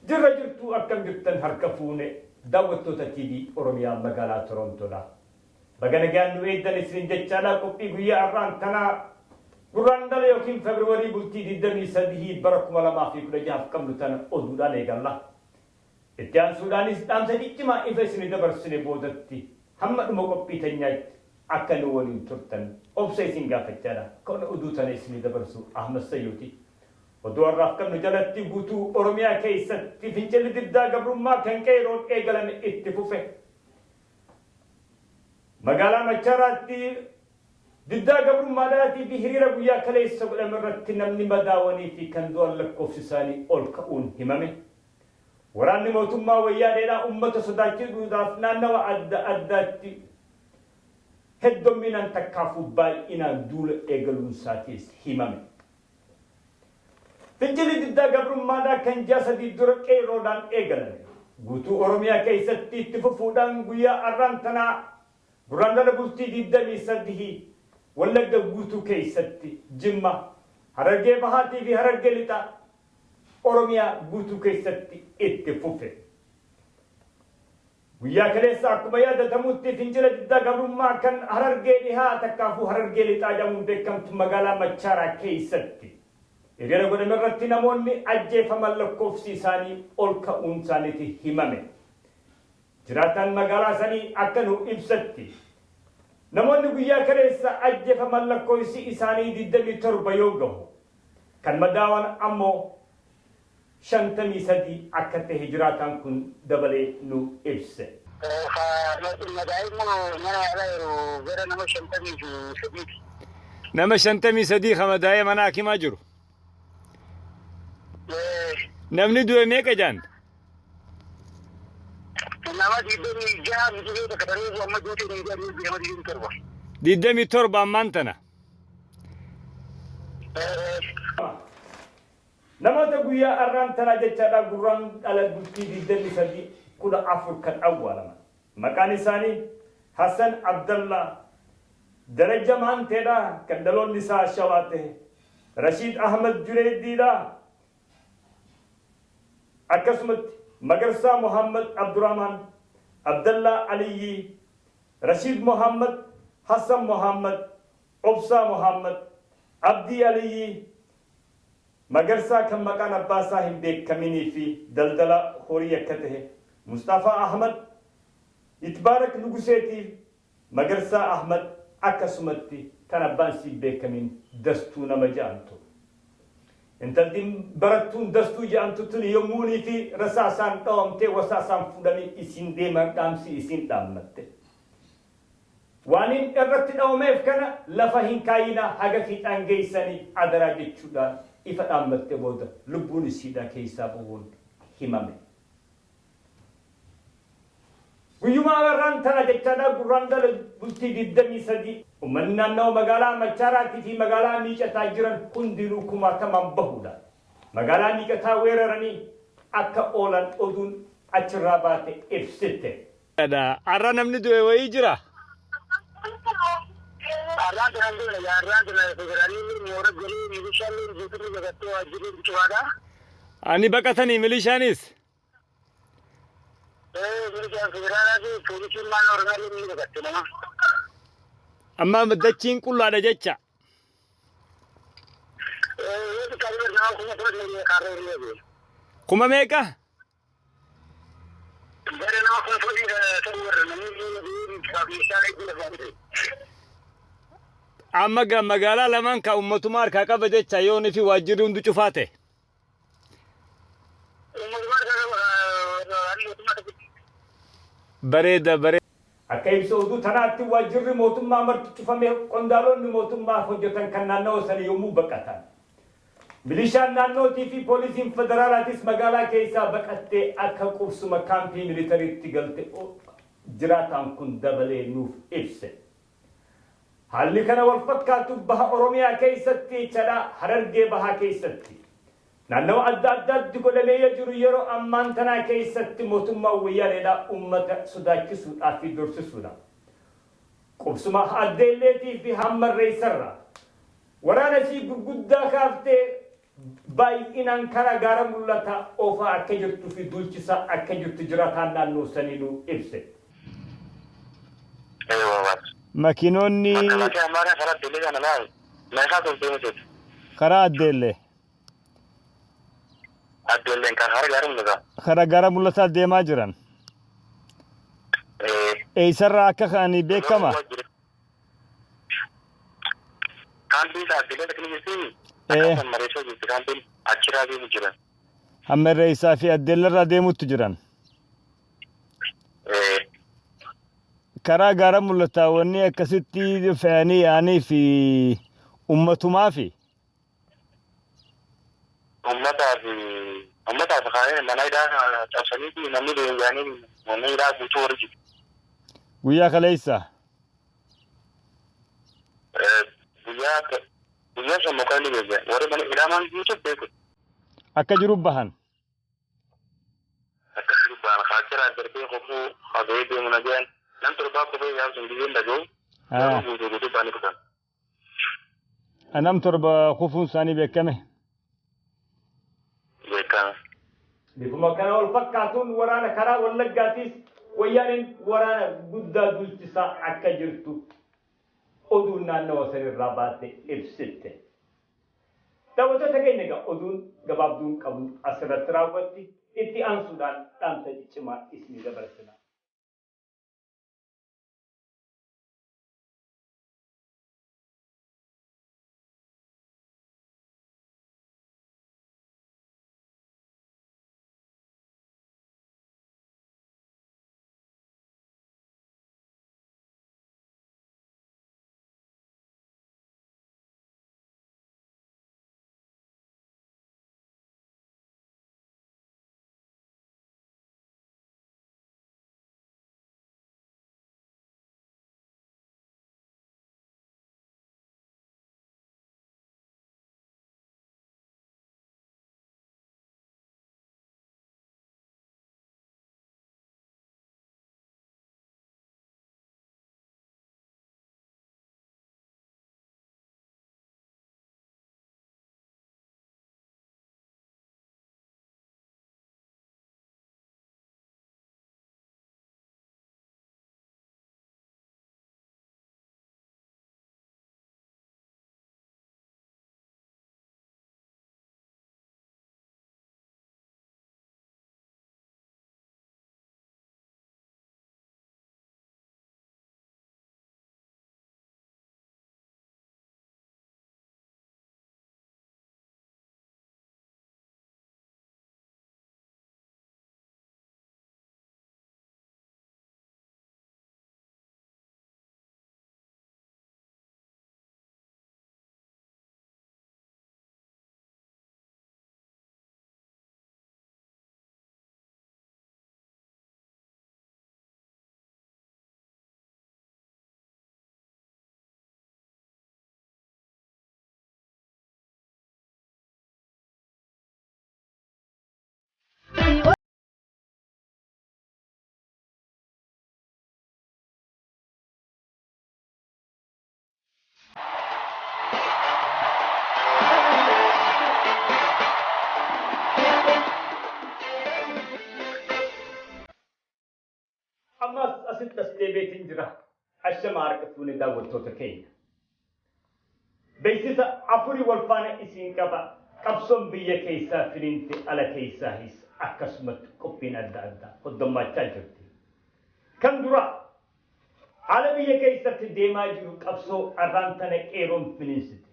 Jirra jirtuu akkam jirtan harka fuune daawwattoota TV Oromiyaa magaalaa Torontoodha. Baga nagaan nu eegdan isinin jechaadha qophii guyyaa har'aan tanaa Gurraandhala yookiin February bultii 23 bara 2016f qabnu tana oduudhaan eegalla. Itti aansuudhaanis dhaamsa ciccimaa ifa isini dabarsine boodatti hamma dhuma qophii tenyaatti akka nu waliin turtan obsa isin gaafachaadha kan oduu tana isini dabarsu Ahmad Sayyuuti. Oduu har'aaf qabnu jalatti guutuu Oromiyaa keessatti fincilli diddaa gabrummaa kan qeeyroon eegalame itti fufe. Magaalaa Machaaraatti diddaa gabrummaadhaatii fi hiriira guyyaa kaleessa godhame irratti namni madaawanii fi kan du'an lakkoofsi isaanii ol ka'uun himame. Waraanni mootummaa Wayyaaneedhaa ummata sodaachisuudhaaf naannawa adda addaatti heddomminaan takkaafuu baay'inaan duula eegaluunsaatiis himame. Fincilli diddaa gabrummaadhaa kan ji'a 3 dura qeerroodhaan eegalame guutuu Oromiyaa keessatti itti fufuudhaan guyyaa arraan tanaa Gurraandhala bultii 23 Wallagga guutuu keessatti, Jimma, Harargee Bahaatii fi Harargee Lixaa Oromiyaa guutuu keessatti itti fufe. Guyyaa kaleessa akkuma yaadatamutti fincila diddaa gabrummaa kan Harargee Dhihaa takkaafuu Harargee Lixaa jedhamuun beekamtu magaalaa Machaaraa keessatti hiriira godhame irratti namoonni ajjeefaman lakkoofsi isaanii ol ka'uun isaaniiti himame. Jiraataan magaalaa sanii akka nuu ibsetti namoonni guyyaa kaleessa ajjeefaman lakkoofsi isaanii 27 yoo gahu kan madaawan ammoo 53 akka tahe jiraataan kun dabalee nuu ibse. Ka madaa'e immoo mana yaalaa jiru gara nama 53 ti. Nama 53 ka madaa'ee mana hakimaa jiru. Namni du'e meeqa jaan? Nama 26 mijilee takka tareefu amma duutee hin jedhu nama 27. 27 ammaan tana. Namoota guyyaa arraan tanaa jechaadha gurraan dhala bultii 23 14 kan awwaalaman. Maqaan isaanii Hassan Abdallaa, Darajja Maanteedha kan dhaloonni isaa Shawaa tahe, Rashiid Ahmad Juneeydiidha, akkasumatti Magarsaa Muhammad Abdurahmaan, Abdallaa Aliyyii, Rashiid Muhammad, Hassan Muhammad, Obsaa Muhammad, Abdii Aliyyii, Magarsaa kan maqaan abbaa isaa hin beekkaminii fi daldalaa horii akka tahe, Musxafaa Ahmad, Yitbaarak Nuguseetii Magarsaa Ahmad akkasumatti tan abbaan isii hin beekkamin Dastuu nama ja'amtu. Intalti barattuun Dastuu ja'amtu tuni yommuunii fi rasaasaan dhawamtee wasaasaan fuudhanii isiin deeman dhaamsi isiin dhaammatte. Waanin irratti dhawameef kana lafa hin kaayinaa haga fiixaan geeysanii adaraa jechuudhaan ifa dhaammatte booda lubbuun isiidhaa keeysaa bahuun himame. Guyyuma arraan tana jechaadha Gurraandhala bultii 23 ummanni naannawa magaalaa Machaaraatii fi magaalaa Miicataa jiran hundinuu kumaatamaan bahuudhaan magaalaa Miicataa weeraranii akka oolan oduun achirraa baate ibsite. Arra namni du'e wayii jira? Arraan tana hin duune gaa arraan tana federaalli moora galee milishaallee guutumni baqattee waajjirri cufaadha. Ani baqatanii milishaanis? Ee milishaan federaalaa fi poolisiin naannoo Oromiyaallee ni baqatte nama. Amma dachiin qullaadha jecha. Ee yoo xiqqaate bar nama 10,000 kaarra hiriyee bee. Kuma meeqa? Gara nama 10,000 ta'u warra namni meeshaa hedduu lafaa dhufe. Amma magaalaa lamaan ka ummatuma harkaa qaba jecha yoonii fi waajjirri hundi cufaa ta'e. Uummatuma harkaa qaba waan mootummaa tokkotti. Bareeda bareeda. Akka ibsa oduu tanaatti waajjirri mootummaa marti cufamee qondaalonni mootummaaf hojjetan kan naannawa sanii yommuu baqatan, milishaan naannootii fi poolisiin federaalaatis magaalaa keessaa baqattee akka qubsuma kaampii militariitti galte jiraataan kun dabalee nuuf ibse. Haalli kana wal fakkaatu baha Oromiyaa keessatti jechadha Harargee Bahaa keessatti naannawa adda addaatti godhamee ya jiru yeroo ammaan tanaa keessatti mootummaan Wayyaaneedhaa ummata sodaachisuudhaa fi dorsisuudhaaf qubsuma Addeelleetii fi Hammarreessarraa waraana isii gurguddaa kaaftee baay'inaan karaa Gaara Mul'ataa oofaa akka jirtuu fi duulchisaa akka jirtu jiraataan naannoo sanii nuu ibse. Makiinonni. Karaa Addeellee. Karaa Gaara Mul'ataa deemaa jiran. Eessarraa akka ka'anii beekama? Kaampiin dhaabbilee lakni jirti. Ee. Akkasumas mareessoo jirti kaampiin achirraa deemu jiran. Hamma Irreessaa fi Addeellarraa deemutti jiran. Ee. Karaa gaara mul'ataa wanni akkasitti fe'anii yaa'anii fi ummatumaa fi Ummataaf kaa'ee mana hidhaa cabsanii fi namni deebi'anii mana hidhaa guutuu warri jiru. Guyyaa kaleessa. Guyyaa guyyaa san muka inni beekne warri mana hidhaa maan guutuu beeku. Akka jiru bahan. Akka jiru bahan kaachiraa darbee kofuu hagayee deemu nagayaan nam torbaa kofee yaa'u sun gizeen dhaga'u garuu guutuu guutuu baanii kufan. Nam 7 kufuun isaanii beekame. Beekame. Bifuma kana wal fakkaatuun waraana karaa Wallaggaatiis Wayyaaneen waraana guddaa duulchisaa akka jirtu oduun naannawa sanirraa baate ibsitte. Daawwattoota keenya egaa oduun gabaabduun qabnu asirratti raawwatti. Itti aansuudhaan dhaamsa ciccimaa isinii dabarsina. Ammas asitti as deebi'eetiin jira. Ashama harka fuune daawwattoota keenya. Beeksisa afurii wal faana isiin qaba. Qabsoon biyya keessaa finiinte ala keessaahis akkasumatti qophiin adda addaa hoddommaachaa jirti. Kan duraa haala biyya keessatti deemaa jiru qabsoo arraan tana qeeroon finiinsite.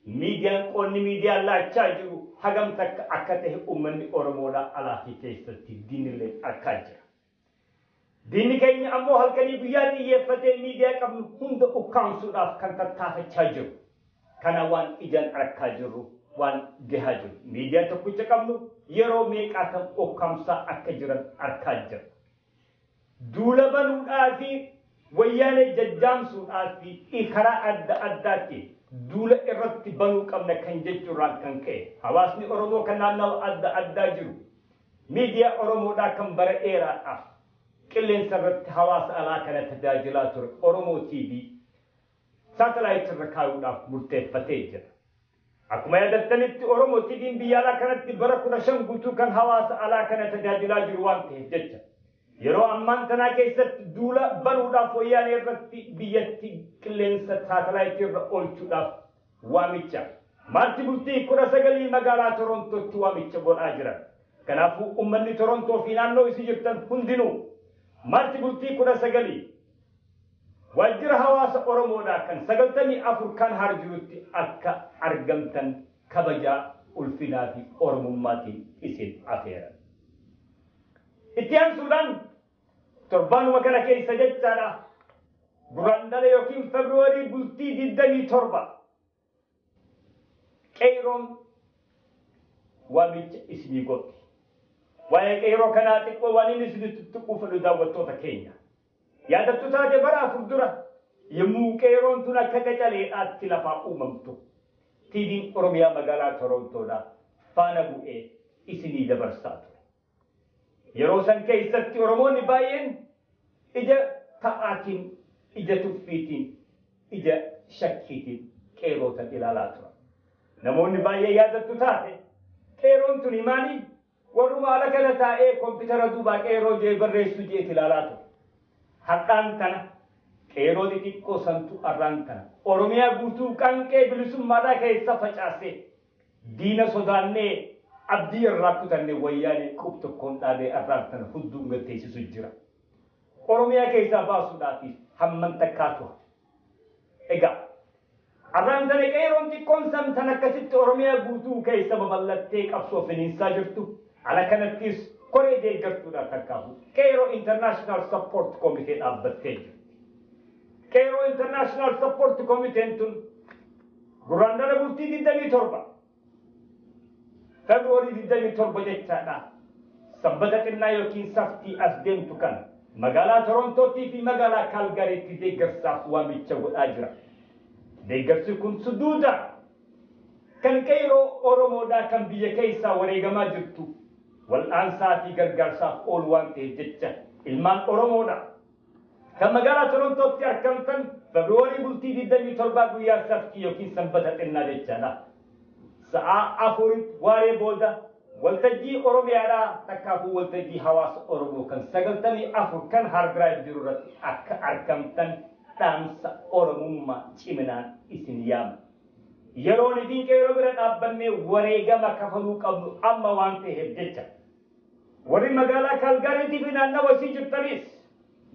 Miidiyaan qoonni miidiyaa laachaa jiru hagam takka akka tahe uummanni Oromoodhaa alaa fi keessatti diinilleen arkaa jira. Diinni keenya ammoo halkanii guyyaa xiyyeeffatee miidiyaa qabnu hunda ukkaamsuudhaaf kan tattaafachaa jiru. Kana waan ijaan arkaa jirru waan gahaa jiru. Miidiyaa tokkicha qabnu yeroo meeqaatam ukkaamsaa akka jiran arkaa jirra. Duula banuudhaa fi Wayyaanee jajjaamsuudhaa fi karaa adda addaatti duula irratti banuu qabna kan jechuurraan kan ka'e hawaasni Oromoo kan naannawa adda addaa jiru miidiyaa Oromoodhaa kan bara dheeraadhaaf qilleensa irratti hawaasa alaa kana tajaajilaa ture Oromoo TV saatalaayit irra kaayuudhaaf murteeffatee jira. Akkuma yaadattanitti, Oromoo TV'n biyya alaa kanatti bara 15 guutuu kan hawaasa alaa kana tajaajilaa jiru waan ta'eef jecha, yeroo ammaan tanaa keessatti duula banuudhaaf Wayyaanee irratti biyyatti qilleensa saatalaayitii irra oolchuudhaaf waamicha Maarchi bultii 19 magaalaa Torontootti waamicha godhaa jiran. Kanaafuu ummanni Torontoo fi naannoo isii jirtan hundinuu Maarchi bultii 19 waajjira hawaasa Oromoodhaa kan 94 Kanhaar jirutti akka argamtan kabajaa, ulfinaa fi Oromummaatiin isin afeeran. Itti aansuudhaan torbaanuma kana keessa jechaadha, Guraandhala yookiin February bultii 27, Qeeyroon waamicha isinii godhi. Waa'ee qeeyroo kanaa xiqqoo waan inni isinitti tuquu fedhu, daawwattoota keenya. Yaadattu taate, bara 4 dura yommuu qeeyroon tun akka qacaleedhaatti lafaa uumamtu, TV'n Oromiyaa magaalaa Torontoodhaa faana bu'ee isinii dabarsaa ture. Yeroo san keessatti Oromoonni baay'een ija taphaatiin, ija tuffiitiin, ija shakkiitiin qeerootan ilaalaa turan. Namoonni baay'ee, yaadattu taate, qeeroon tuni maali? Warruma ala kana taa'ee koompitara duubaa qeeroo jee barreessuu jeeti ilaalaa ture. Har'aan tana qeeroo xixiqqoo santu har'aan tana Oromiyaa guutuu qaanqee bilisummaadhaa keessa facaasee, diina sodaannee abdii irraa kutanne Wayyaanee qub tokkoon dhaabee har'aan tana hudduun gad teessisu jira. Oromiyaa keessaa baasuudhaafis hamman takkaatu hafe. Egaa har'aan tana qeeroon xiqqoon san tan akkasitti Oromiyaa guutuu keessa babal'attee qabsoo finiinsaa jirtu, ala kanattis koree deeggartuudhaan takkaafu Qeeroo International Support Committee dhaabbattee jirti. Qeeroo International Support Committeen tun Guraandhala bultii 27, February 27 jechaadha, Sanbata xinnaa yookiin Saftii as deemtu kana magaalaa Torontootii fi magaalaa Kaalgariitti deeggarsaaf waamicha godhaa jira. Deeggarsi kun suduuda kan qeeroo Oromoodhaa kan biyya keessaa wareegamaa jirtu wal'aansaa fi gargaarsaaf oolu waan ta'eef jecha, ilmaan Oromoodha kan magaalaa Torontootti argamtan February bultii 27, guyyaa Saftii yookiin Sanbata xinnaa jechaadha, sa'aa 4tti waaree booda waltajjii Oromiyaadhaa takkaafuu waltajjii hawaasa Oromoo kan 94 Kanhaar Drive jiru irratti akka argamtan dhaamsa Oromummaa ciminaan isin yaama. Yeroon itiin qeeroo bira dhaabbannee wareegama kafaluu qabnu amma waan ta'eef jecha, warri magaalaa Kaalgaariitii fi naannawa isii jirtanis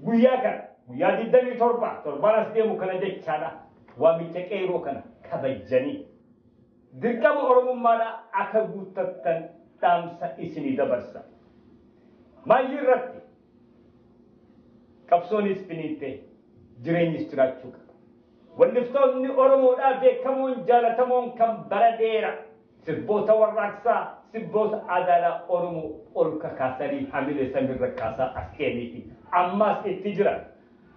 guyyaa kana, guyyaa 27, torbaan as deemu kana jechaadha, waamicha qeeroo kana kabajjanii dirqama Oromummaadhaa akka guuttattan dhaamsa isinii dabarsa. Maayyii irratti qabsoonis finiintee jireenyis jiraachuu qaba. Walliftoonni Oromoodhaa beekamoon jaalatamoon kan bara dheera sirboota warraaqsaa, sirboota aadaadhaa Oromoo ol kakaasanii hamilee samiirra kaasaa as ga'anii fi ammaas itti jiran,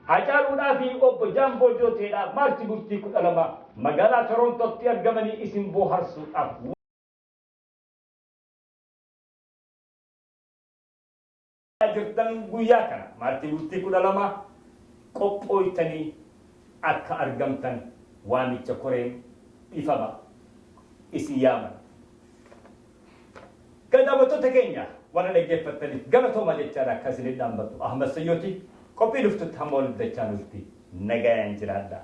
Haacaaluudhaa fi obbo Jaamboo Jooteedhaa, Maarchi bultii 12 magaalaa Torontootti argamanii isin booharsuudhaaf jirtan guyyaa kana Maartii bultii 12 qophooytanii akka argamtan waamicha koreen dhifama isin yaaman. Kan daawwattoota keenya, warra dhaggeeffattaniif galatooma jechaadha akka isinit dhaammatu Ahmad Sayyooti. Qophii dhuftutti hamma walitti dachaa nutti nagayaan jiraadha.